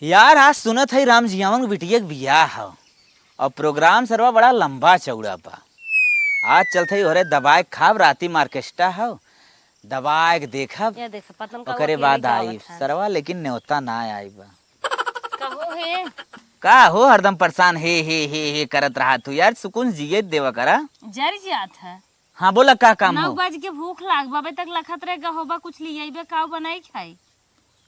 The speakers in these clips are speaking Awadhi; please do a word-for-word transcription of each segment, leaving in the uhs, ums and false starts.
यार, आज सुनत हई राम जियावन के बिटिया के बियाह हौ, और प्रोग्राम सरवा बड़ा लंबा चौड़ा बा। आज चलत हई ओहरे दबाए खाब, राती में ऑर्केस्ट्रा हौ, दबाए के देखब, या देख, पतन का ओकरे अकेले बाद जावत आई है। सरवा, लेकिन न्योता ना आई बा। कहो हे। का हो, हरदम परेशान हे हे हे हे करत रहा तू यार, सुकून जिए देवा करा। जर जात है। हाँ, बोला, का काम नौ हो? बज के भूख लाग बा, अबे तक लखत रहे, गहोबा कुछ ले अइबे, काऊ बनाई खाई?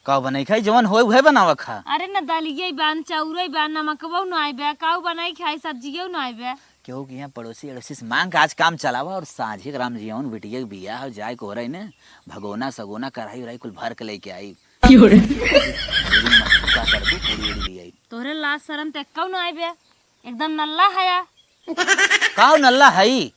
काऊ बनाई खाई? जवन होए, उहे बनावा खा। अरे, न दलिये बा, न चाउरे बा, नमकवो न आइबे, काऊ बनाई खाई, सब्जियो न आइबे। केहू के यहाँ पड़ोसी अड़ोसी से मांग के आज काम चलावा, और साँझे के राम जियावन बिटिया के बियाह हो जाए को रही ने, भगोना सगोना, कढ़ाई उढ़ाई कुल भर के लेके आई। क्यों रे? पूरी मस्त का कर दू, पूरी उड़ी ले आई। तोहरे लाज शरम ते एक्कौ न आइबे, एकदम नल्ला हया। काऊ नल्ला हई?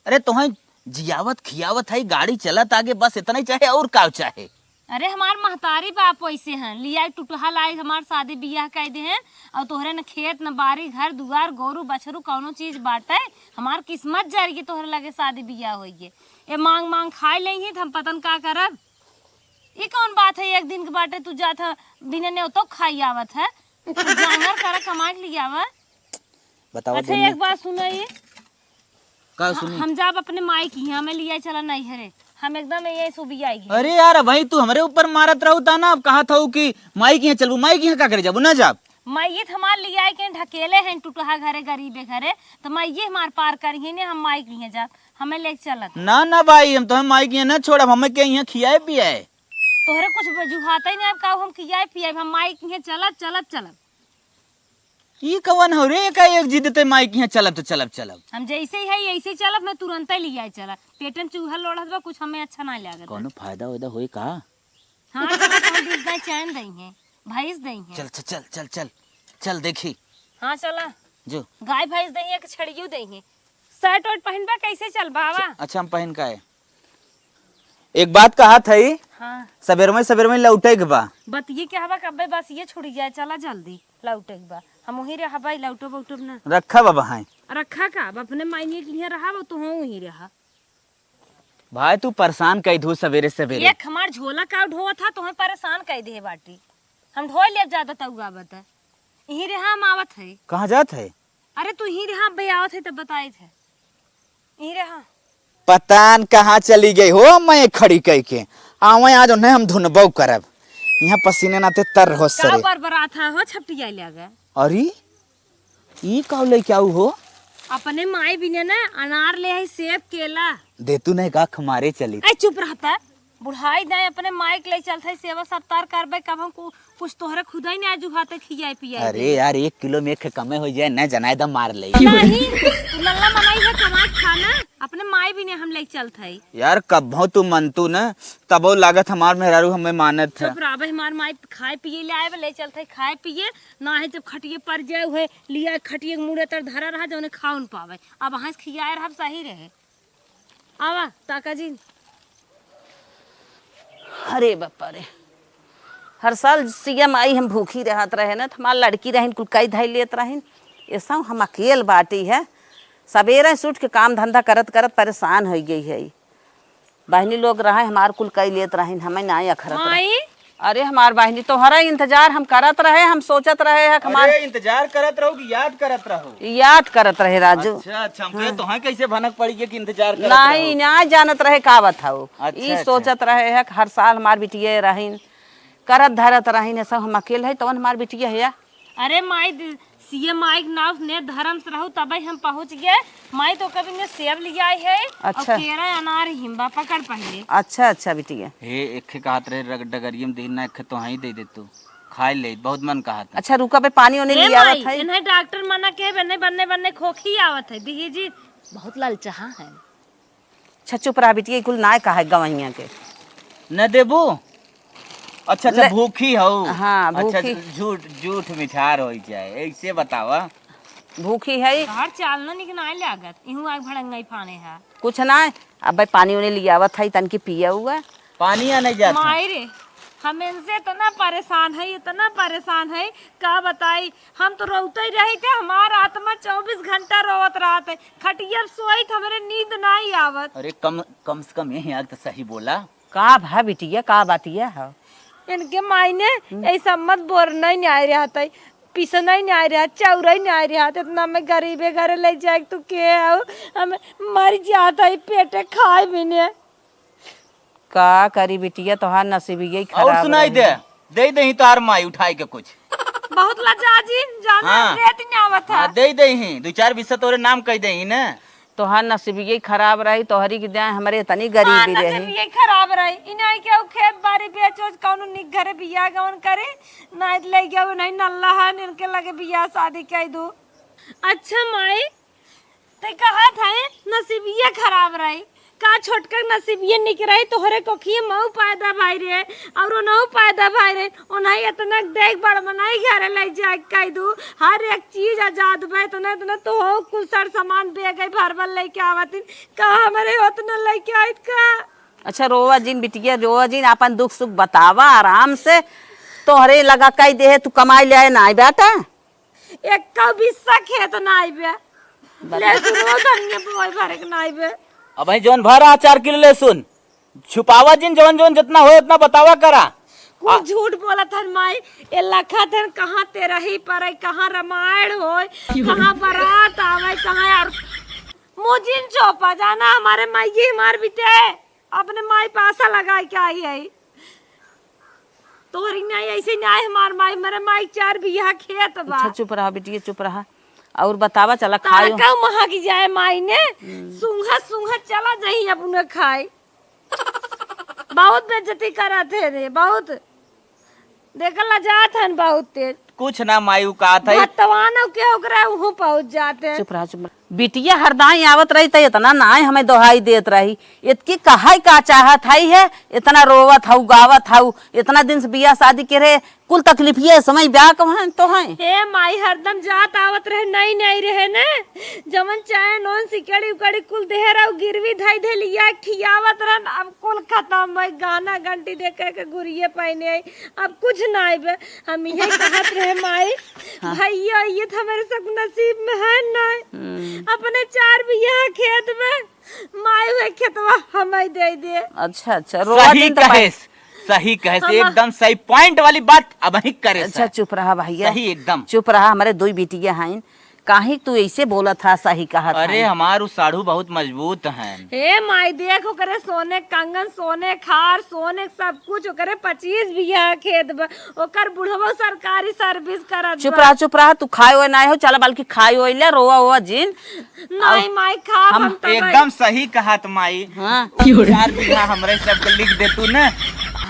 अरे, तोहई जियावत खियावत हई, गाड़ी चलत आगे, बस इतना ही चाहे, और का चाहे? अरे, हमार महतारी बाप वैसे हैं, लियाई टुटहा लाई, हमार शादी बियाह कइ दे हैं, और तोहरे न खेत, न बारी, घर दुआर, गोरू बछरू, कौनो चीज बाटे। हमार किस्मत जर गई, तोहरे लगे शादी बियाह होइए। ए मांग मांग खाए लेइहीं, त हम पतन का करब? ई कौन बात है, एक दिन के बाटे, तू जात ह, बिना नेवतो खाई आवत है, तू जांगर करा, कमा के लियावा। बतावा अच्छा, दुनिया। एक बात सुनो, ये का ह-, सुनी? हम जाब अपने माई के यहाँ, हमें लियाई चला नैहरे, हम एकदम यही सुबियाई गए। अरे यार, भाई, तू हमरे ऊपर मारत रहू ता ना, अब कहत हऊ कि माई के यहाँ चलबू, माई के यहाँ का करे जाबू, ना जाब। माई ये हमार लियाई के ढकेले हैं टुटहा घरे, गरीबे घरे, तो माई ये हमार पार करी है ने, हम माई के यहाँ जाब, हमें ले चलत। ना, ना भाई, हम तोहे माई के यहाँ ना छोड़ब, हमें के यहाँ खियाए पियाए। तोहरे कुछ वजूहात ही नहीं, अब का हम खियाए पियाए, हम माई के यहाँ चलब, चलब, चलब। ई कवन हो रे, का एक जिद ते माई के यहाँ चलब तो चलब, चलब। हम जैसे ही है, ऐसे ही चलब, मैं तुरंते लियाए चला। पेटन चूहा लोढ़त बा, कुछ हमें अच्छा ना लागत। कौनो फायदा वायदा होई का? हाँ, चला, तो हम बीस दाई चैन दई हैं, भैंस दई हैं। चल, चल, चल, चल, चल, चल देखी। हाँ, चला। जो। गाय भैंस दई हैं, एक छड़ियो दई हैं। शर्ट वर्ट पहनबा, कैसे चलबा, आवा? अच्छा, हम पहन का है। एक बात कहत हई, हाँ। सबेर में, सबेर में लौटे के बा। बतिये के हवा कब्बे बस ये छुड़ी जाए, चला जल्दी लौटे के बा। हम वहीं रहबा, लौटब, लौटब ना। रखा बाबा हैं। रखा का, अब अपने मायने के लिए रहा, वो तो वहीं रहा। भाई, तू परेशान कई धू सबेरे सबेरे। एक हमार झोला का ढोवत हा, तोहे परेशान कई दे बाटी। हम ढोए लेब ज्यादा तउगा बता। यहीं रहा, हम आवत है। कहाँ जात है? अरे, तू यहीं रहा, अब्बे आवत है तब बताइत है। यहीं रहा। पता न कहाँ चली गई हो, मैं खड़ी कई के। आवे आज उन्हें हम धुनबो करब। यहाँ पसीने नाते तर रहो का सरे। बरबरात है हो, छपटिया लगे। अरे, ई का लेके आऊ हो? अपने माई बिने ना अनार ले आई, सेब, केला। दे तू नहीं का खमारे चली। ए, चुप रहता। बुढ़ाई दाई अपने माई के ले चलत है, सेवा सत्कार करबे, कब हम कु-, कुछ तोहरे खुदा ही नहीं आजू हाथे खियाए पियाए अरे दे। यार, एक किलो में एक कमे हो जाए ना, जनाए दा मार ले। नहीं, तू नल्ला मनई है, कमाई खाना, अपने माई बिने हम ले चलत है। यार, कब्बो तू मनतू न, तबो लागत हमार मेहरारू हमें मानत है। चुप रह बे, हमार माई खाए पिए ले आए बे, ले चलत है खाए पिए, ना है जब खटिए पर जाए, उहे लिया खटिए के मुड़े तर धरा रहा, जौने खाउन पावे। अब हाँस खियाए रहब सही रहे। आवा, ताका जी। अरे बापा रे, हर साल सिया माई हम भूखी रहत रहे न, त हमार लड़की रहिन, कुल कई धई लेत रहिन। ऐसा हम अकेल बाटी है, सबेरे से उठ के काम धंधा करत करत परेशान होइ गई है। बहिनी लोग रहे, हमार कुल कई लेत रहिन, हमें ना अखरत रहे। माई? अरे हमार बहिनी, तोहरा इंतजार हम करत रहे, हम सोचत रहे है कि हमार अरे इंतजार करत रहो कि याद करत रहो? याद करत रहे राजू। अच्छा, अच्छा, हम कहे हाँ। तोहें कैसे भनक पड़ी है कि इंतजार करत नहीं, रहो? ना जानत रहे का बात हौ। अच्छा, ई अच्छा। सोचत रहे है कि हर साल हमार बिटिया रहिन, करत धरत रहिन, सब हम अकेल है, तवन हमार बिटिया है या? अरे माई, द-, सीए माई के नाव ने धर्म से रहू, तबे हम पहुँच गए। माई तो कभी ने सेब लियाई है, अच्छा। और केरा अनार हिम्बा पकड़ पहले। अच्छा, अच्छा बिटिया। हे, एक खे कहत रहे रग-, डगरिया में दे ना, एक खे तोहई दे दे तू। खाए ले, बहुत मन कहत है। अच्छा, रुका बे, पानी ओने ए लियावत माई, है। इन्हें डॉक्टर मना के बे, नहीं बन्ने बन्ने खोखी आवत है, दिही जी। बहुत ललचाहा है। अच्छा, चुप रहा बिटिया, कुल नाय कहा है गवैया के। न देबू? अच्छा, अच्छा, ले। भूखी हऊ। हाँ, अच्छा, भूखी। झूठ, झूठ मिठार होई जाए, ऐसे बतावा। भूखी है। तोहार चाल ना निक नाय लागत, इहू आग भड़ंगाई फाने है। कुछ ना, अब भाई पानी उनी लियावत है, तनकी पिया हुआ। पानी आ नहीं जात है। माई रे, हम इनसे इतना परेशान है, इतना परेशान है, का बताई। हम तो रोते ही रही थे, हमार आत्मा चउबीस घंटा रोवत रहत है। खटिया पे सोई त हमरे नींद नाई आवत। अरे कम, कम से कम यही आग तो सही बोला। का भा बिटिया, का बातिया है? इनके माई ने हम्म। ऐसा मत बोर नहीं न्याय रहत है, पीस नहीं न्याय रहत, चौरई न्याय रहत, इतना में गरीबे घरे ले जाए तू के आओ, हम मर जात है पेटे खाए बिने। का करी बिटिया, तोहार नसीबिये और खराब सुनाई रहे। दे, दे दे ही तोहार माई उठाए के कुछ। बहुत लजा जी, जाना हाँ। रेत न्यावत है। हाँ, दे दे ही, दो चार बिस्सा तोरे नाम कह दे ही ना। तोहार नसीबिये खराब रही, तोहरी की जाए हमरे इतनी गरीबी हाँ, रही। नसीबिये खराब रही। इन्हें केहू खेत बाड़ी बेच ओच कौनो निक घरे बियाह गवन करे, नाहीं त ले गयो नहीं नल्ला है, इनके लगे बियाह शादी कई दू। अच्छा माई, ते कहत है नसीबिये खराब रही, का छोटका नसीबिये निक रही, तोहरे कोखिए मऊ पैदा भाई रे, और ओनहु पैदा भाई रे, ओनही इतना देख बड़ बनाई घरे ले जाए कई दू, हर एक चीज आजाद बा, इतना, इतना तो हो कुल सर सामान बेगे भर भर लेके आवतिन, का हमरे उतना लेके आइत का? अच्छा, रोवा जिन बिटिया, रोवा जिन, आपन दुख सुख बतावा आराम से। तोहरे लगा कई देहे, तू कमाई ले आए ना बेटा। एक का बिस्सा खेत ना आइबे। बता। ले सुनो धनिया बोए भरे के ना आइबे। अब ही जौन भरा चार किलो लहसुन, छुपावा जिन, जौन जौन जितना होए उतना बतावा करा। कुल आ- झूठ बोलत हन माई, ए लखत हन कहाँ तेरही परे, कहाँ रामायण होए, कहाँ बारात आवे, कहाँ यार मुँह जिन चोपा जाना हमरे माई ये हमार बिटे, अपने माई पे आसा लगाए के आई है। तोहरी नाई ऐसे नाई हमार माई, मेरे माई चार बीघा खेत बा। अच्छा चुप रहा बिटिया, चुप रहा। और बतावा, चला तार खायो। का महक जाए माई ने, हम्म। सूंघत सूंघत चला जाई अपने खाए। बहुत बेइज्जती करत है रे, बहुत। देखल लजात हन बहुत तेज। कुछ ना माई, उ कहत है। भतवान के ओकरा उहू पहुँच जाते हैं। चुप रहा, चुप रहा। बिटिया हरदाई आवत रही त इतना नाय हमें दोहाई देत रही। इतकी कहाई का चाहत हई है, इतना रोवत हऊ, गावत हऊ, इतना दिन से बियाह शादी के रहे, कुल तकलीफिया समय ब्याह के हैं तो हैं। हे माई, हरदम जात आवत रहे, नई नई रहे ने, जवन चैन ओन सिकड़ी उकड़ी कुल देह रहू गिरवी धई धई लिया खियावत रहन, अब कुल खत्म है, गहना घंटी देखे के गुरिये पहने आई, अब कुछ ना आइबे। हम यही कहत रहे माई, हाँ। भैया ये तो हमारे सब नसीब में है ना, हम्म। अपने चार बीघा खेत में माई हुए खेतवा हमें दे दे। अच्छा, अच्छा, रोवा सही दिन तो पाई। कहेस, सही कहेस, हम एकदम सही point वाली बात अब ही करे अच्छा, से। चुप रहा भैया। सही एकदम। चुप रहा, हमारे दो बिटिया हैं, काहे तू ऐसे बोलत हा, सही कहत अरे, हैं। हमार उ साढ़ू बहुत मजबूत हैं। हे माई, देख ओकरे सोने कंगन, सोने खार, सोने सब कुछ, ओकरे पच्चीस बीघा खेत बा, ओकर बुढ़वा सरकारी service करत चुप बा। रहा, चुप रहा, तू खाए हुए ना हो, चला बल्कि खाए हुए ले, रोवा हुआ जिन। नहीं माई, खा हम हम तब एकदम सही कहत माई। हाँ। चार बीघा हमरे सबके लिख दे तू ना,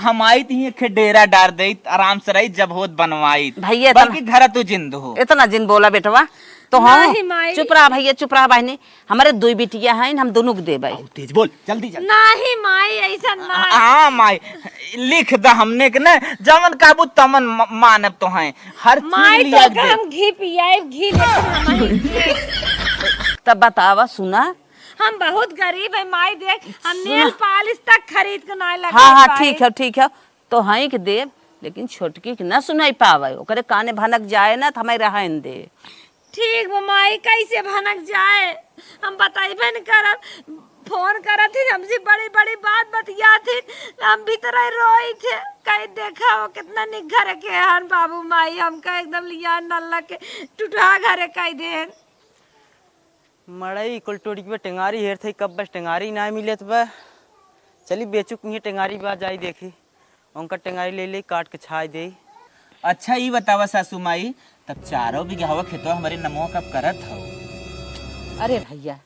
हम आइत ही एक डेरा डार देइत, आराम से रही, जब होत बनवाइत। भैया, इतना बल्कि घर तू जिंद हो। इतना जिन बोला बेटवा, तो हम नहीं माई। चुप रहा भैया, चुप रहा बहनी, हमारे दुई बिटिया हैं, हम दोनों के देबै। आओ, तेज बोल, जल्दी, जल्दी। नहीं माई, ऐसा ना। हाँ माई, लिख द हमने के ना, जवन कहबू तमन म-, मानब तो हैं। हर चीज माई लिया तो के दे। हम घी पियाए, घी लेके हम ही घी। तब बतावा, सुना। हम बहुत गरीब है माई, देख, हम सुना। Nail polish तक खरीद के ना लगा हाँ, हाँ, पाए। ठीक है, ठीक है, तो हैं के देब, लेकिन छोटकी के ना सुनाई पावे, ओकरे काने भनक जाए ना, तो हमें रहन दे। ठीक बा माई, कैसे भनक जाए, हम बतैबे न करब। फोन करत ही, हमसे बड़ी बड़ी बात बतियात ही, हम भीतर रोई थे। कहीं देखा हो कितना निक घर के हन बाबू माई, हमका एकदम लिया नल्ला के टुटहा घरे कह देन। मड़ई कुल टूट गई बा, टेंगारी हेरत हई, कब बस टेंगारी ना मिलत बा। चली बेचू कुइहें टेंगारी बा, जाई देखी, उनका टेंगारी ले ले, काट के छाई देई। अच्छा, ई बतावा सासू माई, तब चारों बिगहवा खेतवा हमरे नमवा कब करत हऊ? अरे भैया,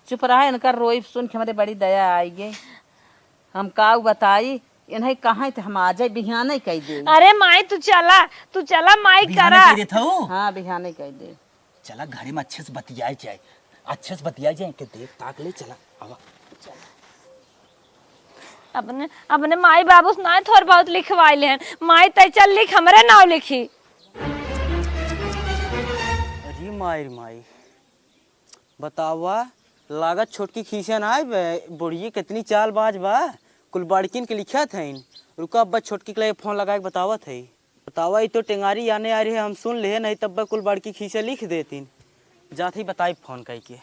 चुप रहा, इनकर रोई सुन के हमरे बड़ी दया आई गई। हम काऊ बताई, इन्हें कहाँ थे, हम आ जाए, बिहाने कह दे। अरे माई, तू चला, तू चला, माई बिहाने करा। कह देत हऊ? हाँ, बिहाने कह दे। चला, घरे में अच्छे से बतियाए जाए, अच्छे से बतियाए जाए, के देख ताक ले, चला, आवा, चला। अपने, अपने माई बाबू से ना थोड़ बहुत लिखवाई लेहन। माई, तै चल लिख, हमरे नाव लिखी। अरे माई रे माई, बतावा, लागत छोटकी खीसे ना आइबे, बुढ़िए कितनी चालबाज बा, कुल बड़किन के लिखत हईन। रुका, अब्बा छोटकी के लगे फोन लगाए के बतावत हई। बतावा, ई तो टेंगारी आने आ रही है, हम सुन लेहे, नहीं तब कुल बड़की खीसे लिख देतीन। जात ही बताई फोन कई के।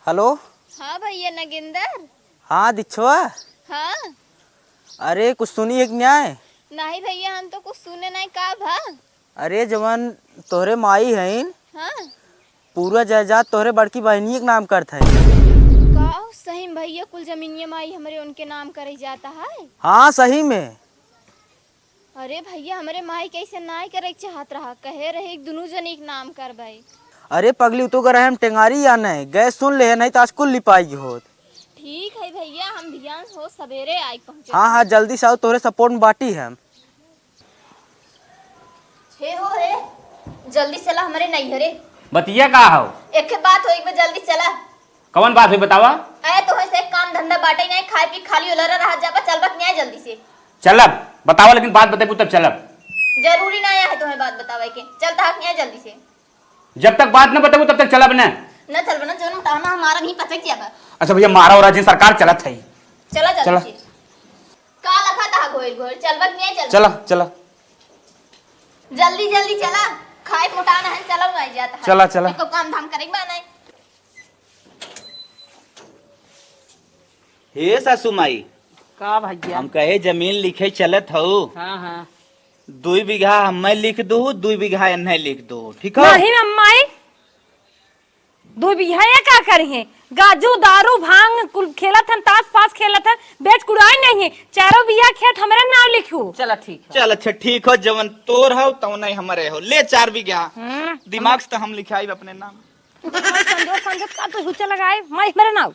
हेलो। हाँ भैया नगेंदर। हाँ दिच्छवा। हाँ। अरे, कुछ सुनी है कि न्याय? नहीं भैया, हम तो कुछ सुने नहीं, का भा? अरे, जवन तोहरे माई हईन, हाँ। पूरा जायदाद तोहरे बड़की बहिनिये के नाम करत हईन। का सही में भैया, कुल जमीनिया माई हमरे उनके नाम करे जाता है? हाँ, सही में। अरे भैया, हमरे माई के ऐसे नाई करे के चाहत रहा, कहे रही कि दुनू जनी के नाम करबै। अरे पगली, उ तो गए रहे हम टेंगारी आने, गए सुन ले, नहीं तो आज कुल लिपाई होत। ठीक है भैया, हम भियान हो सबेरे आई पहुँचे। हाँ, हाँ, जल्दी से आओ, तोहरे support में बाटी हम। हे हो हे, जल्दी चला हमरे नैहरे। बतिया का हो? एक बात हो, एक बार जल्दी चला। कवन बात हुई बतावा? अरे तोहे से काम धंधा बाटे नहीं, खाए पी खाली उलरा रहा जाबा, चलबा कि नहीं जल्दी से? चलब, बतावा, लेकिन बात बतेबू तब चलब। जरूरी ना है तोहे बात बतावे के, चलता हक नहीं जल्दी से। जब तक बात न बतेबू तब तक चलब न। न चलबा न, जोन ताना हमारा नहीं पचक जाबा। अच्छा भैया, मारा और जिन सरकार चलत है। चला जल्दी चला। से। का लखा ता घोल घोल, चलबा कि नहीं चलबा? चला, चला। जल्दी जल्दी चला, खाए मोटाना है, चलो नहीं जाता है। चला, चला। एको काम धाम करेक बा नहीं। हे सासू माई, का भैया? हम कहे जमीन लिखे चलत हऊ। हाँ, हाँ। दुई बीघा हमें लिख दू, दुई बीघा एन्हें लिख दू, ठीक हो? नहीं अम्माई, दुई बीघा ये का करी है? गाजू, दारू, भांग कुल खेलत हन, तास पास खेलत हन, बेच कुड़ाई नहीं है। चारों बीघा खेत हमरे नाव लिखू। चला ठीक है। चल अच्छा ठीक हो, जवन तोर हो तवने हमरे हो। ले चार बीघा। हम्म। दिमाग से तो हम लिखाई अपने नाम। समझो, समझो, का तो हुचा लगाए, माई मेरे नाव।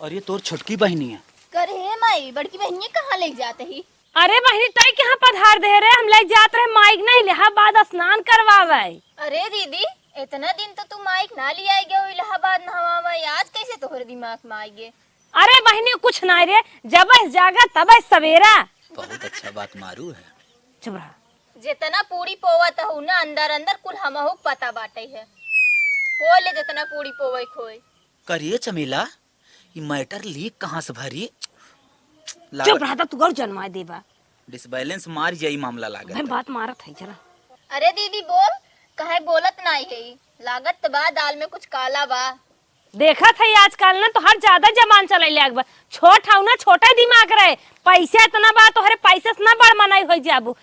अरे, तोर छोटकी बहिनी है। करे हे माई, बड़की बहिनी कहाँ ले जाते ही? अरे बहिनी, तई कहाँ पधार दे रे? हम ले जात रहे माई के नहीं, इलाहाबाद स्नान करवावे। अरे दीदी, इतना दिन तो तू माई के ना ले आई गयो इलाहाबाद नहवावे, आज कैसे तोहरे दिमाग में आई गे? अरे बहिनी, कुछ नहीं रे, जब जागा तब सवेरा। बहुत अच्छा बात मारू है। चुप रहा। जितना पूरी पोवत हूँ ना, अंदर अंदर कुल हमहू के पता बाटे है। पोले जितना पूरी पोवे खोए। करिए चमेला, ई matter leak कहाँ से भरी? लागत चुप रहा, तू गौर जनवा देबा। Disbalance मार जाई मामला लागत। भाई बात मारत है जरा। अरे दीदी बोल, काहे बोलत नाई है? लागत त बा दाल में कुछ काला बा। देखत है आजकल ना तोहार ज्यादा जबान चले लाग बा। छोट हऊ ना, छोटा दिमाग रहे। पैसा इतना बा तोहरे, पैसे से ना बड़ मनई हो जाबू।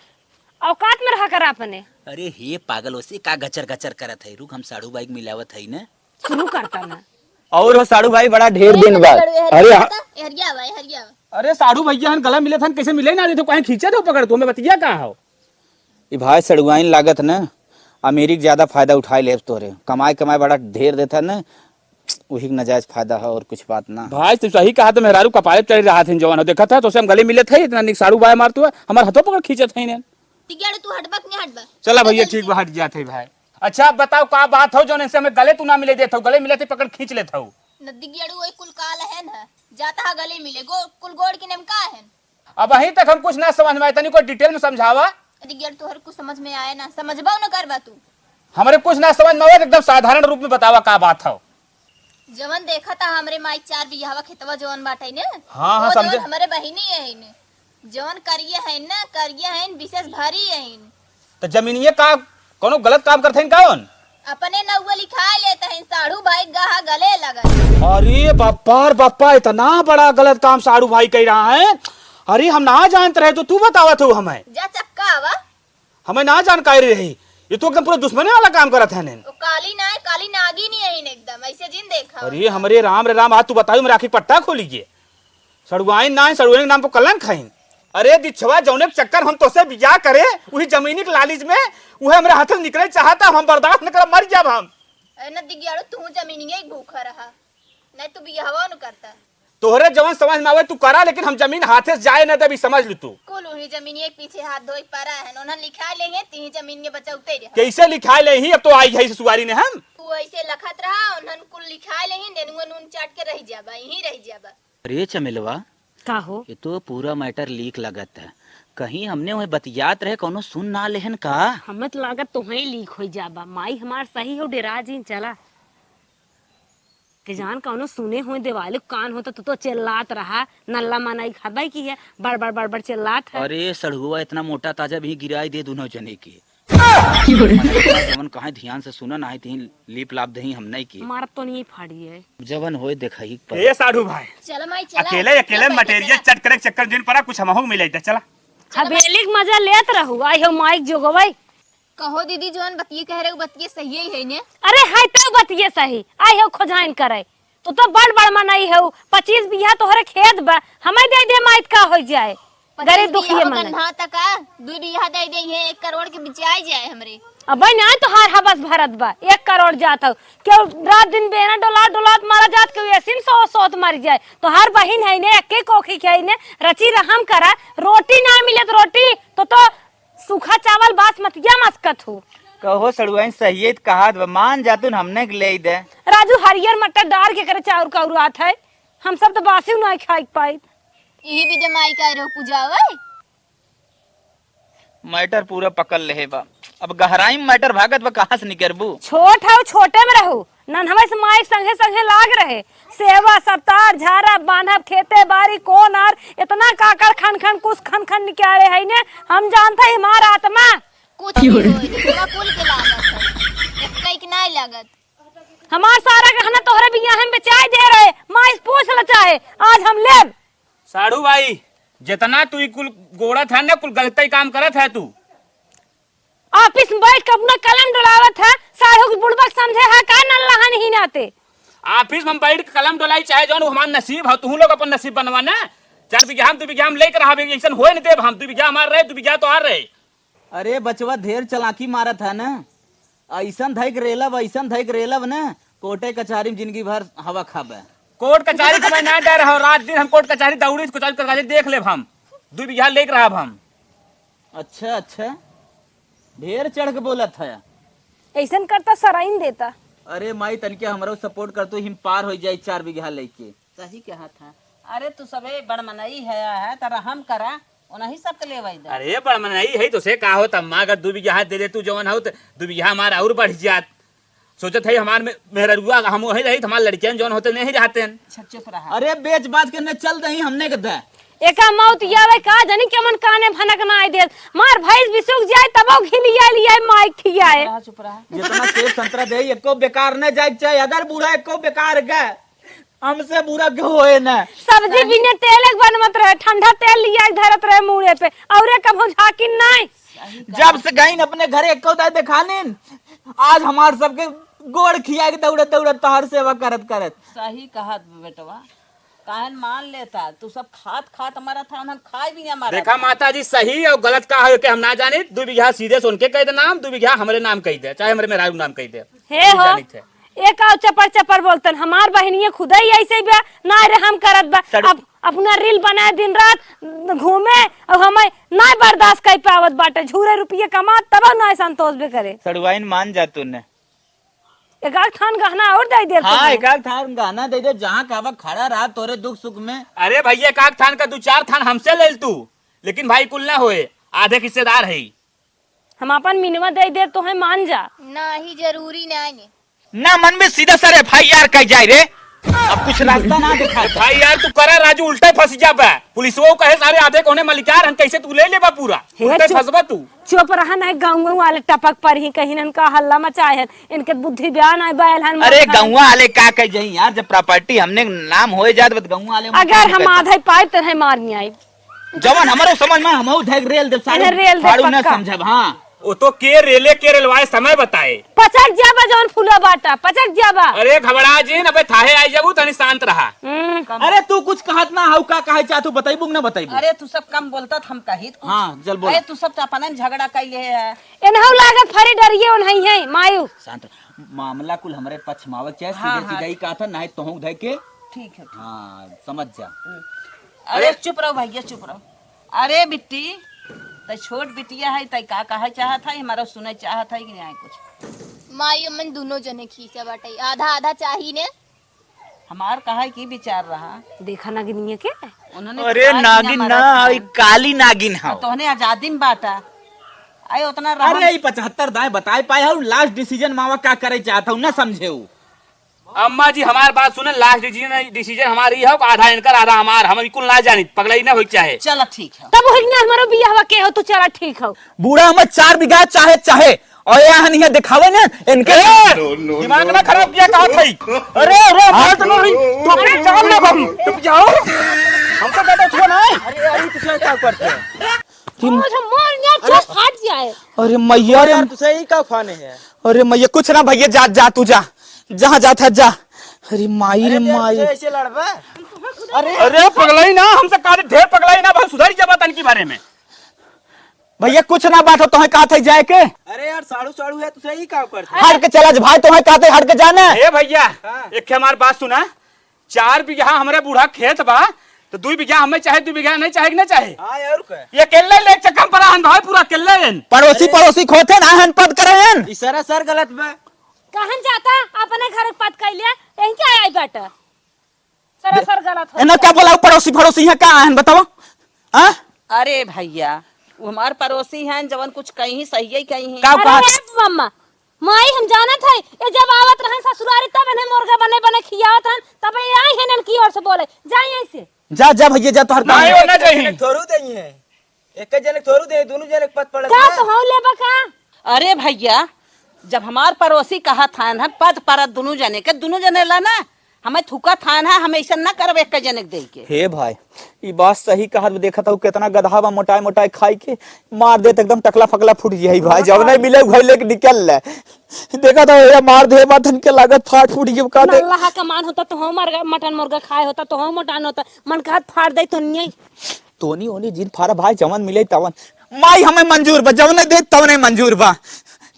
औकात में रहा कर अपने। अरे हे पागल, ओसे का गचर गचर करत है? रुक, हम साढ़ू बाई के मिलावत है ना। शुरू करता ना। और हो साढ़ू भाई, बड़ा ढेर दिन बाद। अरे हाँ। हरिया भाई, हरिया। अरे साढ़ू भैया हन गला मिले थन, कैसे मिले ना देते, कहीं खींचे दो पकड़ तू, हमें बतिया कहाँ हो? ई भाई सड़ुआइन लागत न, अमीरी के ज्यादा फायदा उठाए लेब तोरे। कमाए कमाए बड़ा ढेर देता न, वही के नाजायज फायदा है और कुछ बात ना। भाई तू सही कहा, तो मेहरारू कपारे चढ़ रहा थे जवान हो, देखा था तो से हम गले मिले थे, इतना निक साड़ू बाय मार तू, हमार हाथों पकड़ खींचत है इन्हें। ठीक है, तू हटबा कि नहीं हटबा? चला भैया, ठीक बा, हट जाते भाई। अच्छा, अब बताओ का बात हो, जौन इनसे हमें गले तू ना मिले देत हो, गले मिले थे पकड़ खींच लेत हो। नदी गेड़ू वही कुल काल है ना, जाता है गले मिले, गो-, कुल गोड़ के नेम का है? अब अहीं तक हम कुछ ना समझ में आए, तनी को detail में समझावा। नदी गेड़ू तोहर कुछ समझ में आए ना, समझबा न करबा तू। हमरे कुछ ना समझ में आवे, एकदम साधारण रूप में बतावा का बात हो। जवन देखा था हमरे माई चार बियाहवा खेतवा जवन बाटे ने, हाँ, हाँ, वो जवन समझे। हमरे बहिनी है ने, जवन करिए है ना, करिए है, विशेष भरी है। तो जमीनिया का कोनो गलत काम करते हैं का उन? अपने नौवे लिखाए लेते हैं, साढ़ू भाई गहा गले लगल। अरे बप्पा रे बप्पा, इतना बड़ा गलत काम साढ़ू भाई कह रहा है। अरे हम ना जानते रहे तो तू बतावत हो हमें। जा चक्का आवा। हमें ना जानकारी रही, ये तो एकदम पूरा दुश्मनी वाला काम करत है ने। ओ काली ना है, काली नागिन ही है एकदम, ऐसे जिन देखा। अरे हमरे राम रे राम, आज तू बताओ, मेरे आँखी पट्टा खोली गे। सड़ुआइन ना है, सड़ुआइन के नाम पर कलंक है। अरे दिछवा, जौने के चक्कर हम तोसे बियाह करे, वही जमीनी के लालिच में, वह हमरे हाथ से निकले चाहता, हम बर्दाश्त न करब, मर जाब हम। अरे न दिगियाड़ू, तू जमीनिये के भूखा रहा, नहीं तू बियाहवा न करता। तोहरे जवन समझ में आवे तू करा, लेकिन हम जमीन हाथे से जाए न देबी, समझ लू तू। कुल उही जमीनिये के पीछे हाथ धोए पड़ा है, उन्हन लिखा लेंगे, तीही जमीनिये बचौते रहे। कैसे लिखा ले ही, अब तो आई है ससुआरी ने हम। तू ऐसे लखत रहा, उन्हन कुल लिखा लेंगे, नेनुआ नून चाट के रह जाबा, यहीं रह जाबा। अरे चमेलवा, का हो? ये तो पूरा matter leak लगत है। कहीं हमने वही बतियात रहे, कौनो सुन ना लेहन का? हमें तो लागत तोहें leak हो जाबा। माई हमार सही हो, डेरा जिन चला। के जान कौनो सुने हो, देवाले कान हो तो तू तो चिल्लात रहा, नल्ला मनई खबई की है, बड़ बड़ बड़ बड़ चिल्लात है। अरे सड़ुआ, इतना मोटा ताजा भी गिराई दे दोनों जने के। की हो रे? मनई बा, जवन कहे ध्यान से सुना, नाही तिहीं लीप लाप दही हम नहीं की। मारत तो नहीं फाड़ी है। जवन होए देखा ही पर। ए साढ़ू भाई, चल माई, चल। अकेले, अकेले मटेरियल चट करे चक्कर जिन परा, कुछ हमहू मिले दे, चला। हवेली के मजा लेत रहू, आई हो माइक जोगवई। कहो दीदी, जवन बतिये कह रहे, उ बतिये सही ही है ने? अरे, है तो बतिये सही, आई हो खोजाइन करे। तू तो बड़ बड़ मनई हो, पच्चीस बीघा तोहरे खेत बा, हमें दे दे माइत का हो जाए। पच्चीस गरीब दुखिए बीघा मनई। गन्ना तक आ, दू बीघा दे दे, ये एक करोड़ के बिचाई जाए हमरे। अबे ना तोहार हवस भरत बा, एक करोड़ जात हो, केहू रात दिन बेना डोला डोलात मारा जात, केहू एसिन सो सोत मर जाए। तोहार बहिन है ने, एक कोखी के है ने, रची रहम करा, रोटी ना मिले तो रोटी, तो, तो सूखा चावल बासमतिया मस्कत हो। कहो सड़ुआइन सहिए त कहात बा, मान जातुन हमने के ले दे। राजू हरियर मटर डार के करे चाउर कौरात है, हम सब तो बासी ना खाई पाई। यही भी जमाई का रहो पूजा ओए। मैटर पूरा पकड़ लेहे बा। अब गहराई में मैटर भागत बा, कहाँ से निकरबू? छोट हौ, छोटे में रहू। नन्हवे से माई के संगे संगे लाग रहे। सेवा सत्तार, झारब, बान्हब, खेते बारी, कोन आर, इतना काकड़ खन खन, कुस खन खन निकाले है ने। हम जानते हैं हमार आत्मा। कुछ नहीं होई, सेवा कुल के लागत है। एक कई के नाई लागत। हमार सारा गहना तोहरे बियाह में बेचाई दे रहे। माई से पूछ ल चाहे, आज हम लेब। साढ़ू भाई, जितना तू ई कुल गोड़त है ना, कुल गलत ही काम करत है तू। ऑफिस में बैठ के अपना कलम डोलावत है, साढ़ू के बुड़बक समझे है का, नल्लहन ही नाते। ऑफिस में हम बैठ के कलम डोलाई, चाहे जौन, वो हमार नसीब है, तू लोग अपन नसीब बनवा ना। चार बीघा हम, दू बीघा हम लेके रहा, ऐसन होए न देब हम, दू बीघा हमार रहे, दू बीघा तो आ रहे। अरे बचवा, ढेर चालाकी मारत है ना, ऐसन धैक रेलब, ऐसन धैक रेलब ना, कोर्टे कचहरी में जिंदगी भर हवा खाबे। कोर्ट कचहरी के मैं ना डर हो, रात दिन हम कोर्ट कचहरी दौड़ी, कचहरी, कचहरी देख लेब हम, दू बीघा लेके रहब हम। अच्छा, अच्छा, ढेर चढ़ के बोलत है। ऐसन करता सराइन देता। अरे माई, तनिके हमरो सपोर्ट कर, तू हिम पार हो जाई चार बीघा लेके। सही कहत है। अरे तू सबे बड़ मनई है, है त रहम करा, उन्हीं सबके लेवाई दे। अरे बड़ मनई है तो से का होत अम्मा, अगर दू बीघा दे दे तू जवन हो त दू बीघा हमार और बढ़ जात। सोचत है हमार में, मेहररुआ हम वही रही, हमार लड़कियन जवन होते नहीं रहते हैं। अच्छा चुप रहा। अरे बेच बाच के न चल दही हमने के दे। एका मौत यावे का जनी के मन काने भनक ना आई देत। मार भैंस बिसुक जाए तबो घिलिया लिया माइक खियाए। चुप रहा, चुप रहा। जितना सेब संतरा दे एको बेकार न जाए, चाहे अगर बूढ़ा एको बेकार गए। हमसे बुरा केहू होए ना। सब्जी बिना तेल के बनवत रहे, ठंडा तेल लिया के धरत रहे मूड़े पे, औरे कभो झाकिन नाई। जब से गईन अपने घरे एको दाई देखानिन, आज हमार सबके गोड़ खिया के दौड़त दौड़त तोहर सेवा करत करत। सही कहत बेटवा, काहे न मान लेता, तू सब खात खात मरत है, उन्हन खाए भी ना मरत देखा है। माता जी, सही और गलत का है कि हम ना जानी, दू बीघा सीधे से उनके कह दे नाम, दू बीघा हमरे नाम कह दे, चाहे हमरे मेहरारू नाम कह दे। हे हो, जानित है। एक आउ चपर चपर बोलतन, हमार बहिनिया खुदे ही ऐसे ही बा, ना रे हम करत बा। सर अब अपना रील बनाए दिन रात घूमे, अब हमें ना बर्दाश्त कर पावत बाटे, झूरे रुपये कमा तब ना संतोष भी करे। सड़ुआइन मान जा तूने। एक आध थान गहना और दे दे हाँ, तू। एक आध थान गहना दे दे, जहाँ कहवा खड़ा रहा तोरे दुख सुख में। अरे भैया, एक आध थान का दू चार थान हमसे ले ल तू, लेकिन भाई कुल ना होए, आधे हिस्सेदार है। हम अपन मिनवा दे दे, तोहे मान जा। नाही, जरूरी नाही। ना मन में सीधा सर एफ आई आर कह जाए रे। अब कुछ रास्ता ना दिखा। एफ आई आर तू करा राजू, उल्टा फंस जाबा। पुलिसवो कहे सारे आधे कोने मलिकार हन, कैसे तू ले लेबा पूरा? हे उल्टा चुप, फंसबा तू। चुप रहा, नहीं गाँव वाले टपक पर ही कहीं इनका हल्ला मचाए हन, इनके बुद्धि बयान आए बैल हन अरे मत हन। गाँव वाले का कह जाई यार, जब प्रॉपर्टी हमने नाम होए जात बत गाँव वाले मत अगर कह हम जात। आधे पाइब तो है मारनी आई। जवन हमरो समझ में हमहू धैक रेल देब, सारे अरे, रेल देब, फाड़ू न पक्का। समझब, हाँ। ओ तो के रेले, के रेलवाए, समय बताए। पचक जाबा जवन फूला बाटा, पचक जाबा। अरे घबरा जिन, अबे थाहे आई जाबू, तनी शांत रहा। हम्म। अरे तू कुछ कहत ना हऊ, का कहे चाहत हऊ, बताइबू कि ना बताइबू? अरे तू सब कम बोलता त हम कहित कुछ। हाँ, जल बोल। अरे तू सब तो अपने में झगड़ा कैले है। एनहू लागत फरी डरिए ओनही है, मायू। शांत रह। मामला कुल हमरे पक्ष में आवक चाहे, हाँ, सीधे हाँ, सीधा ही ठीक। कहा था, नहीं तो हूँ धै के। ठीक है, ठीक। हाँ, समझ जा। हम्म। अरे अरे चुप रहो भैया, चुप रहो। अरे बिट्टी, तै छोट बिटिया है, तै का कहे चाहत है, हमारा सुने चाहत है कि नहीं कुछ? माई अम्मन दोनों जने खींचा बाटे, आधा आधा चाही ने। हमार कहे की विचार रहा। देखा नागिनिया के? उन्होंने अरे तो आज नागिन हमारा ना, सुना। ई काली नागिन और हौ। तोहने आजादी में बाटा। अरे उतना रहा। अरे ई पचहत्तर दाएं बताए पाए हौ, लास्ट डिसीजन मावा का करे चाहत हौ, ना समझे हौ। अम्मा जी, हमार बात सुने, last decision, decision हमार ई हौ कि आधा इनकर, आधा हमार, हम ई कुल ना जानी, पगलई ना होई चाहे। चला ठीक है। तब होई ना, हमारो बियाहवा के हो, तो चला ठीक हो। बूढ़ा हमें चार बीघा चाहे, चाहे, और यहाँ नहीं है, दिखावे ना इनके। ए, दिमाग ना खराब किया, कहा था? अरे, अरे, बात ना हुई, तो अपने जान ना भाई, तो जाओ, हम तो ज्यादा छुआ ना है। अरे, अरे, तुझे क्या करते हैं? कि मुझे मोर नियर अरे, चोट फाट जाए। अरे मैया रे। यार, तुझे ही का फाने है? अरे मैया, कुछ ना भैया, जा, जा, तू जा, जहाँ जात है जा। अरे माई रे अरे, माई। तुझे ऐसे लड़बा? अरे, अरे पगलाई ना, हमसे कहा ढेर पगलाई ना, भाई सुधर जाबा तन की बारे में। भैया कुछ ना बात हो, तोहे कहा था जाए के। अरे यार, साड़ू साड़ू है, तुझे ही का करते? हट के चला जा भाई, तोहे कहा था हट के जाना। ए भैया, हाँ। एक हमार बात सुना, चार बीघा हमरे बूढ़ा खेत बा, तो दुई बीघा हमें चाहे, दुई बीघा नहीं चाहे कि ना चाहे? हाँ, और का? ये अकेले ले चक्कर पड़ा हन भाई, पूरा अकेले हन। पड़ोसी, अरे। पड़ोसी खोते ना हन, पद करे हन। ई सरासर गलत बा। कहन जाता, अपने घर पद कैले, यहीं क्या आई बाटे? सरासर गलत हो एना गया। क्या बोला, पड़ोसी, पड़ोसी यहाँ का हन, बताओ? हाँ? अरे भैया, वो हमार पड़ोसी हैं, जवन कुछ कहीं सही ही कहीं। का अरे बात? हे मम्मा, माई हम जानत है, ये जब आवत रहन ससुरारी तब इन्हें मुर्गा बने बने खियावत रहन, तब ये आई हैं इनकी ओर से बोले, जाई ऐसे। जा, जा भैया, जा, तोहर काम नहीं, है। वो ना जाई। थोड़ू देई है, एक जने थोड़ू दे, दोनों जने के पद पड़त का है। तो हौ लेबा का? अरे भैया, जब हमार पड़ोसी कहत हन, हम पद पड़त दोनों जने के, दोनों जने ला ना, हमें थूकत हन, हम ऐसा ना करब एक जने के दे के। हे भाई, ई बात सही कहत, देखत हूँ कितना गधा बा, मोटाई मोटाई खाई के मार देत, एकदम टकला फकला फूट जाई भाई। जब नहीं मिले घर लेके निकल ले, देखत हूँ ये मार दे, माथन के लागत फाट फूट गई का दे। अल्लाह का मान होता तो हम मर-, मटन मुर्गा खाए होता तो हम मोटान होता, मन कहत फाड़ दे तो नहीं। तोनी ओनी जिन फारा भाई, जवन मिले तवन। माई हमें मंजूर बा, जवने दे तवने मंजूर बा।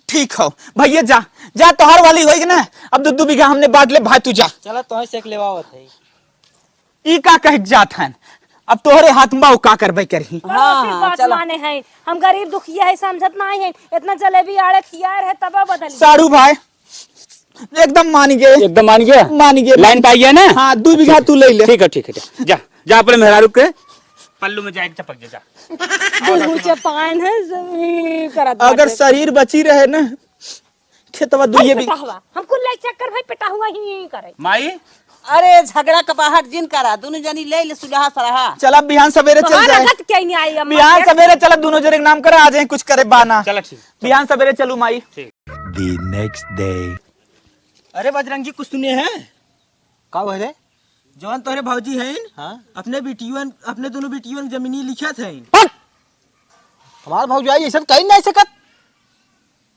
ठीक हो भैया, जा, जा, तोहार वाली होई ना, अब दू दू बीघा हमने बांट ले भाई, तू जा। चला, तोहे से एक लेवावत है। ई का कह के जात हन? अब तोहरे हाथ में बा, का करबे करही। हाँ, हाँ, बात चला। माने है, हम गरीब दुखिया है, समझत नहीं है, इतना जलेबी आड़े खिया रहे तब बदल गया। साड़ू भाई, एकदम मान गए। एकदम मान गया? मान गए। लाइन पे आ गया ना? हाँ, दू बीघा तू ले ले। ठीक है, ठीक है, ठीक। जा, जा अपने मेहरारू के पल्लू में जाके चपक जा, जा। दू चपान है, जमीन करत अगर बाटे। शरीर बची रहे ना, खेतवा दुइये भाई बीघा। पेटाहुआ, हम कुल लाइक चक्कर भाई पेटाहुआ ही करे। माई, अरे झगड़ा कपाहट जिन करा, दोनों जनी ले ले सुलहा सलहा। चला बिहान सवेरे चल तोहार जाए। आदत क्या ही नहीं आई अम्मा बिहान के? सवेरे चला, दोनों जने के नाम करा, आ जाए कुछ करे बाना। चला ठीक। बिहान सवेरे चलू माई। ठीक। The next day। अरे बजरंगी, कुछ सुने हैं? का भले? जौन तोहरे भौजी हैं, हाँ? अपने बिटियन, अपने दोनों बिटियन के जमीनी लिखत हैं। हट! हमार भौजाई ऐसन कहीं नहीं सकत।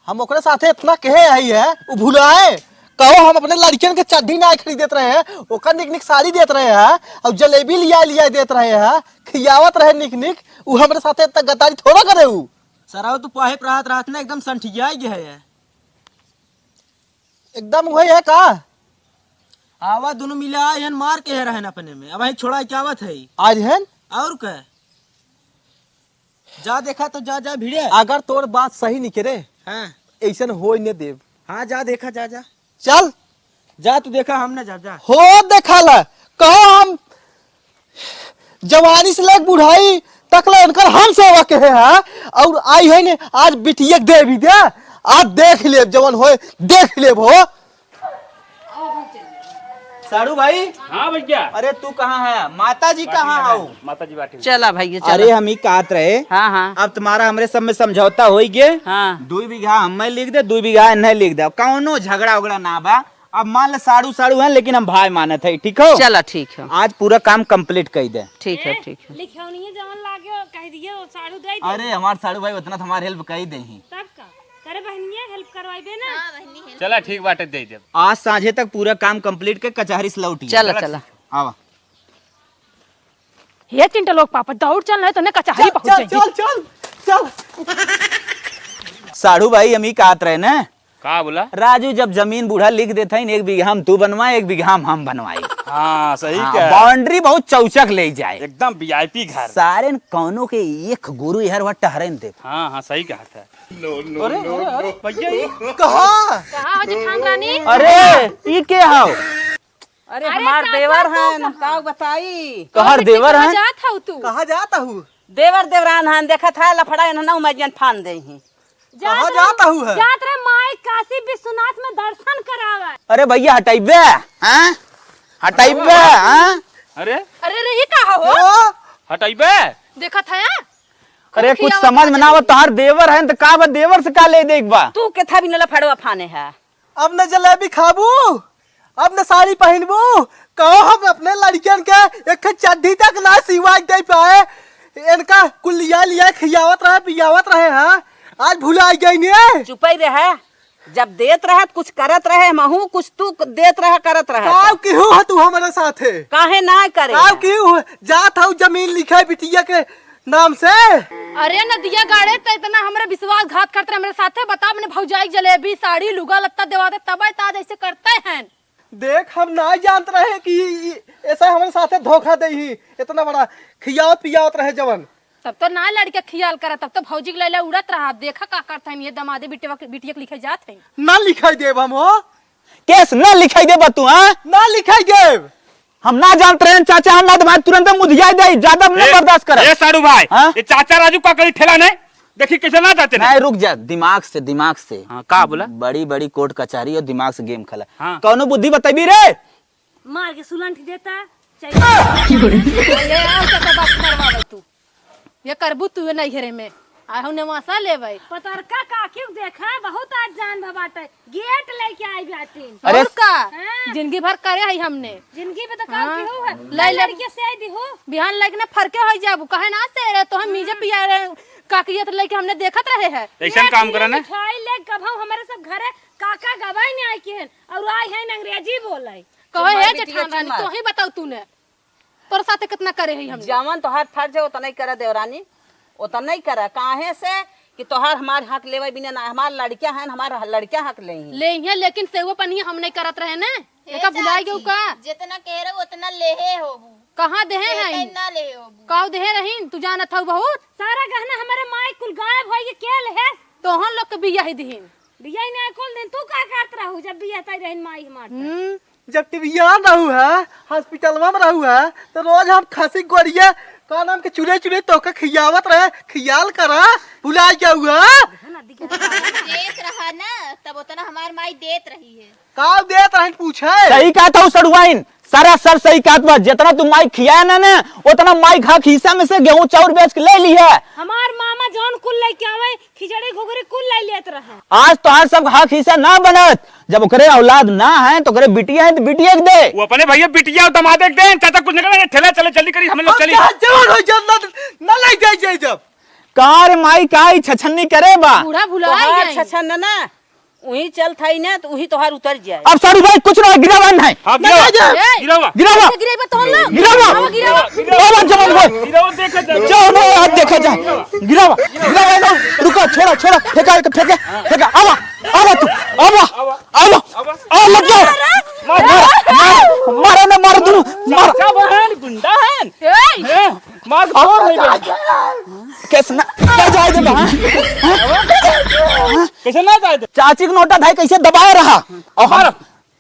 हम ओकरे साथे इतना कहे आई है, उ भुलाए। कहो हम अपने लड़कियन के चड्ढी ना खरीद देत रहे हैं, ओकर निक निक साड़ी देत रहे हैं, और जलेबी लिया लिया देत रहे हैं, खियावत रहे निक निक, उ हमरे साथे इतना गद्दारी थोड़ा करे उ। सराव तू पाहे प्रात रात ना एकदम संठिया गया है। एकदम वही है का? आवा दोनों मिला आए हन, मार के है रहन अपने में। अब वहीं छोड़ा के आवत है। आज हन? और का? जा देखा तो जा, जा भिड़े। अगर तोर बात सही निकले, हाँ। ऐसन होई न देब। हाँ, जा देखा, जा, जा। चल। जा तू देखा, हम ना जा, जा। हो देखा ला, कहो हम जवानी से लेके बुढ़ाई तक ले इनकर हम सेवा के है, हाँ? और आई है ने आज बिटिया के देवी दे, आज देख लेब जवन होए, देख लेब हो। साड़ू भाई। हाँ भैया। अरे तू कहाँ है? माता जी बाटी कहाँ है, आओ? माता जी बाटी। चला भैया, चला। अरे हम ही कहत रहे। हाँ, हाँ। अब तुम्हारा हमरे सब में समझौता हो ही गए। हाँ। दो बीघा हमें लिख दे, दो बीघा इन्हें लिख दे। कौनो झगड़ा उगड़ा ना बा। अब मान ले साड़ू साड़ू हैं, लेकिन हम भाई मानत है, ठीक हो? चला, ठीक है। आज पूरा काम complete कर दे। ठीक है, ठीक है। लिखौनिये जवन लागे, कह दिए, वो साड़ू दे दे। अरे, हमार साड़ू भाई उतना तो हमार help कर ही दे ही। तब का? करे बहनिया, help करवाइबे ना। हाँ, बहनी help चला, ठीक बाटे, दे दे। आज साँझे तक पूरा काम complete के कचहरी से लौटी। चला, चला, चला। ठीक। आवा। हे चिंटू लोग पापा, दौड़ चल, नहीं तो ने कचहरी चल, पहुंच चल, जाएंगे। चल, चल, चल। साढ़ू भाई, हम ही कहत रहे ना। का बोला? राजू, जब जमीन बूढ़ा लिख देत हईन, एक बीघा हम तू बनवाए, एक बीघा हम, हम बनवाए। हाँ, सही हाँ, कहा। Boundary बहुत चौचक ले जाए। एकदम VIP घर। सारे न कौनो के एक गुरु हर वह टहरे न दे। हाँ, हाँ, सही कहा था। अरे, अरे, अरे, भैया, ये कहाँ? कहाँ हो जेठान रानी? अरे, ई के हाव? अरे, अरे, हमार चाचा, देवर तू हैं, हम कहाँ? का बताई? तोहर कहाँ देवर कहाँ हैं? जात हऊ तू? कहाँ जात हऊ? देवर देवरान हैं, देखत है लफड़ा, इन्हें ना उमजियन फान दे ही। जात कहाँ रहे, जात हऊ है? जात रहे माई काशी विश्वनाथ में दर्शन करावे। अरे भैया, हटइबे, हाँ? हटइबे, हाँ? अरे, अरे रे, ये का हो? ओ? हटइबे? देखत है, अरे, कुछ समझ में ना आवत, तोहार देवर है, त का बा, देवर से का लेइ देइ के बा? तू केथा बिना लफड़वा फाने है। अब न जलेबी खाबू, अब न साड़ी पहिनबू, कहो हम अपने लड़कियन के एक ठे चड्ढी तक ना सिवाइ दे पाए। इनका कुल लिया लिया खियावत रहे, पियावत रहे, हाँ? आज भुलाइ गई ने। चुपइ रहे, जब देत रहे त कुछ करत रहे, महू कुछ तू देत रहे, करत रहे। काव केहू है तू हमरे साथे? काहे ना करे? काव केहू है? जात हऊ जमीन लिखे बिटिया के नाम से। अरे नदिया गाड़े, त इतना हमरे विश्वासघात करते रहे हमरे साथे। बता, अपने भौजाई के जलेबी, साड़ी, लुगा लत्ता देवा दे, तब त आज ऐसे करते हैं। देख, हम ना जानत रहे कि ई, ई ऐसा हमरे साथे धोखा देही, इतना बड़ा खियावत पियावत रहे जवन। तब तो ना लड़के खियाल करा, तब तो भौजी के लैले उड़त रहा। अब देखा का करत हन ये दमादे बिटिया के, बिटिया के लिखे जात है। ना लिखाई देब हम हो। केस ना लिखाई देबा तू, हाँ? ना लिखाई देब। हम ना जानत रहे चाचा, हम ना दमाद तुरंत मुधियाई दे, ज्यादा हम ना ए, बर्दाश्त करब। ए साढ़ू भाई, हाँ? ये चाचा राजू का करी ठेला नहीं? देखी कैसे ना जाते नहीं, नहीं। रुक जा, दिमाग से, दिमाग से। हाँ, का बोला? बड़ी बड़ी कोर्ट कचहरी और दिमाग से गेम खेला। हाँ। कौनो बुद्धि बतैबी रे? मार के सुलंठ देता, चल। ले आओ, तो बात करवावे तू। ये करबू तू नैहरे में। आ हम नेवासा लेबै। पतरका काकी के देखा, बहुत आज जान भबाटे। गेट लेके आई बाटिन। अरे और का? हाँ। जिंदगी भर करे है हमने। जिंदगी में तो काम हाँ। केहू है। लाई ले। लड़के से आई दिहू। बिहान लइके ना फरके होइ जाबू। कहे ना से रे, तो हम मीजे हाँ। पिया रे, काकी ये तो लइके हमने देखत रहे हैं। ऐसन काम करे ना। मिठाई ले कब हम हमारे सब घरे काका गवाई नहीं आई के हैं। और आई है अंग्रेजी बोले। कहो चुप मार हे बेटी, जेठान चुप रानी, मार। तोही बताओ तूने। तोर साथे कितना करे है हमने। जवन तोहार फर्ज है, उतना ही करा देवरानी, उतना ही करा। काहे से कि तोहार हमार हक लेवे बिना ना, हमार लड़कियां हैं, हमार लड़कियां हक लेही। लेही, लेकिन सेवा पनिया हम नहीं करत रहे ने। ए एका भुलाए गयो चाची, का? जितना कह रहे उतना लेहे होबू। कहाँ देहे हैं? ना लेहे होबू। काव देहे रहीन, तू जानत हऊ बहुत। सारा गहना हमारे माई कुल गायब होई के के लेहे? तोहन लोग के बियाह ही दिहिन। बियाह ही नहीं कुल दिन तू का करत रहू जब बियाह तई रहीन माई हमार त? हम्म। जब टिबियान रहू है, हॉस्पिटलवा में रहू है, तो रोज हम खसी गोड़िया, का नाम के चुरे चुरे तोके खियावत रहे, खियाल करा, भुला जाऊ है। देत रहा ना, तब उतना हमार माई देत रही है। का देत रही पूछे? सही कहत हऊ सड़ुआइन, सरासर सही कहत बा। जितना तू माई खियाए ना ना, उतना माई खा खीसा में से गेहूं चाउर बेच के ले ली है। हमार मामा जौन कुल लेके आवे, खिचड़ी घुघरी कुल ले लेत रहे। आज तोहार सब हक हिस्सा ना बनत। जब ओकरे औलाद ना है, तो ओकरे बिटिया है, तो बिटिया के दे। वो अपने भैया बिटिया और दमादे के दे। चाचा कुछ निकल ठेला चले, जल्दी करी, हम लोग हम चली। चाहे जवान हो जाए, ना, ना ले जाए, जाए जब। का रे माई, का ई छछन्नी करे बा? बूढ़ा भुला तोहार गए। छछन्न ना, उही चल थाई ना, तो उही तोहार उतर जाए। अब सारू भाई कुछ ना, गिरावा नहीं। हाँ, गिरावा। ए! गिरावा। गिरावा। कैसे गिरेबे तोहन लोग? गिरावा। गिरावा, गिरावा। गिरावा, जवान भाई। गिरावा, देखा जाए। जाओ ना, आज देखा जाए। गिरावा। गिरावा, गिरावा, रुको, छोड़ा, छोड़ा। फेंका, फेंका, फेंका। आवा, आवा तू, आवा, आवा, आवा, मत जाओ। मार, मार, मार, ना मार, तू, मार। चाचा बहन, गुंडा है। ए! हैं? मार के फोड़ नहीं दे। कैसे ना, ना जाए दे बा? कैसे ना जाए दे? चाची के नोटा धाई कैसे दबाए रहा? और हम, मार।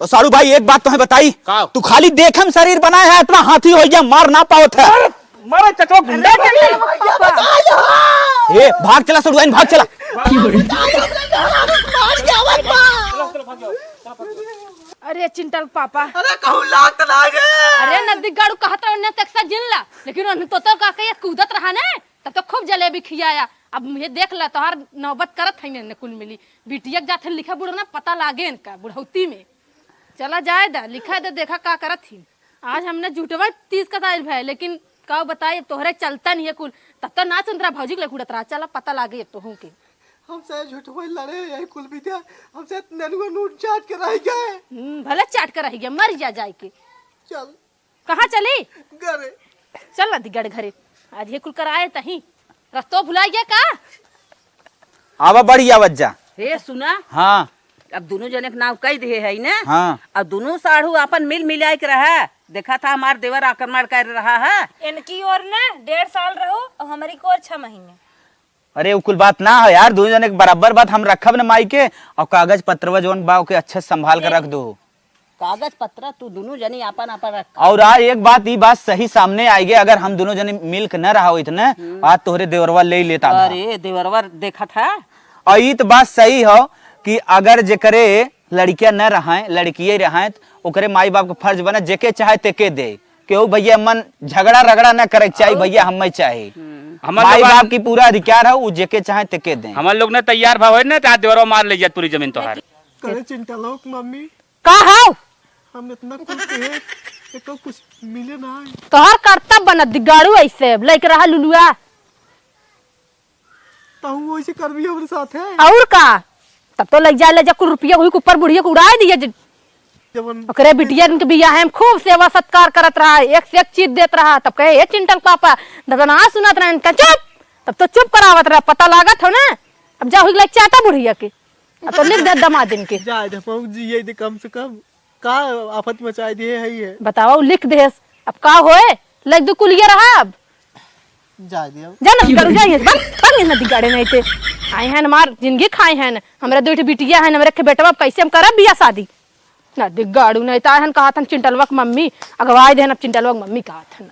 तो सारू भाई, एक बात तुम्हें बताई, का? तू खाली देखे में शरीर बनाए है, इतना हाथी हो गया, मार ना पावत है। मार, मार, चचवा गुंडा। अरे, चचवा पापा। ए, भाग चला, सारू भाई, भाग चला। अरे, चिंटल पापा। अरे, कहूँ लाग तो ना गे। अरे, नदी गाड़ू कहत रहो, उन्हें तक सा जिन ला, लेकिन उन्हें तो, तो का कहिए कूदत रहा ने। तब तो खूब जलेबी खियाया। अब मुझे देख ला, तोहार नौबत करत है ने कुल मिली। बिटिया के जात है लिखा बुढ़ना, पता लागे इनका बुढ़ौती में। चला जाए दा, लिखा दे, देखा का करत ही। आज हमने झूठवा तीस का तारीख है, लेकिन का बताई, अब तोहरे चलता नहीं है कुल। तब तो ना चंद्रा भौजी के लग उड़त रहा। चला पता लागे अब तोहू के। हमसे झूठवा लड़े, यही कुल विद्या, हमसे नेनुआ नून चाट के रह गए। हम्म, भले चाट के रह गया, मर जा जाए के। चल। कहाँ चली? घरे। चल ना दिगड़ घरे। आज ये कुल कराए तही। रस्तो भुला गया का? आवा बड़ी आवत जा। हे सुना। हाँ। अब दोनों जने के नाव कह दे है ना। हाँ। अब दोनों साढ़ू अपन मिल मिलाए के रहा। देखा था हमार देवर आक्रमण कर रहा है। इनकी ओर ना डेढ़ साल रहो और हमारी को ओर छह महीने। अरे, उ कुल बात ना हो यार, दोनों जने के बराबर बात हम रखब न माई के, और कागज पत्रवा जौन बा, ओके अच्छे से संभाल के रख दो। कागज पत्र तू दोनों जने आपन आपन रख। और आज एक बात, ई बात सही सामने आई गई, अगर हम दोनों जने मिल के न रहा होइत न, हम्म। आज तोहरे देवरवा ले लेता था। अरे, देवरवा देखा था। और ई तो बात सही हो, कि अगर जेकरे लड़किया न रहैं, लड़किये रहैं, त ओकरे माई बाप के फर्ज बने जेके चाहे तेके दे। केहू भैया मन झगड़ा रगड़ा न करे के चाही, और भैया हम्मे चाही। हम्म। हमार माई लोग बाप की पूरा अधिकार है, उ जेके चाहे तेके दे। हमार लोग न तैयार भा होए न, त आज देवरवा मार ले जात पूरी जमीन तोहार। करे चिंटलवा के मम्मी। का हौ? हम इतना कुल कहे, एको कुछ मिले ना। तोहर करतब बनत दिगाड़ू ऐसे, लइके रहा लुलुआ। तहू वैसे करबी हमरे साथे। और का? तब तो लग जाए, ले जा, कुल रुपया वही के ऊपर बुढ़िया के उड़ाए दिए। ज-, जवन ओकरे बिटिया के बियाह में खूब सेवा सत्कार करत रहा, एक से एक चीज देत रहा। तब कहे, "ए चिंटल पापा, दादा ना सुनत रहन का?" चुप। तब तो चुप करावत रहा, पता लागत हो ना। अब जा हुई लग चाटा बुढ़िया के। अब तो लिख दे दमादिन के। जाए दे, पहुँच जिए दे कम से कम। का आफत मचाए दिए है ये? बताओ, लिख देस। अब का होए? लग दू कुलिया रहा अब। जाए दिया। जा ना करू, जाइए। बन, बन ना दिगाड़े नहीं थे। आए हैं हमार जिंदगी खाए हैं। हमरा दो ठे बिटिया हैं, हमरा के बेटवा, अब कैसे हम करब बियाह शादी? ना दिगाड़ू नहीं तो आए हैं, कहत हन चिंटलवा के मम्मी, अगवाए देहन, अब चिंटलवा के मम्मी कहत हन।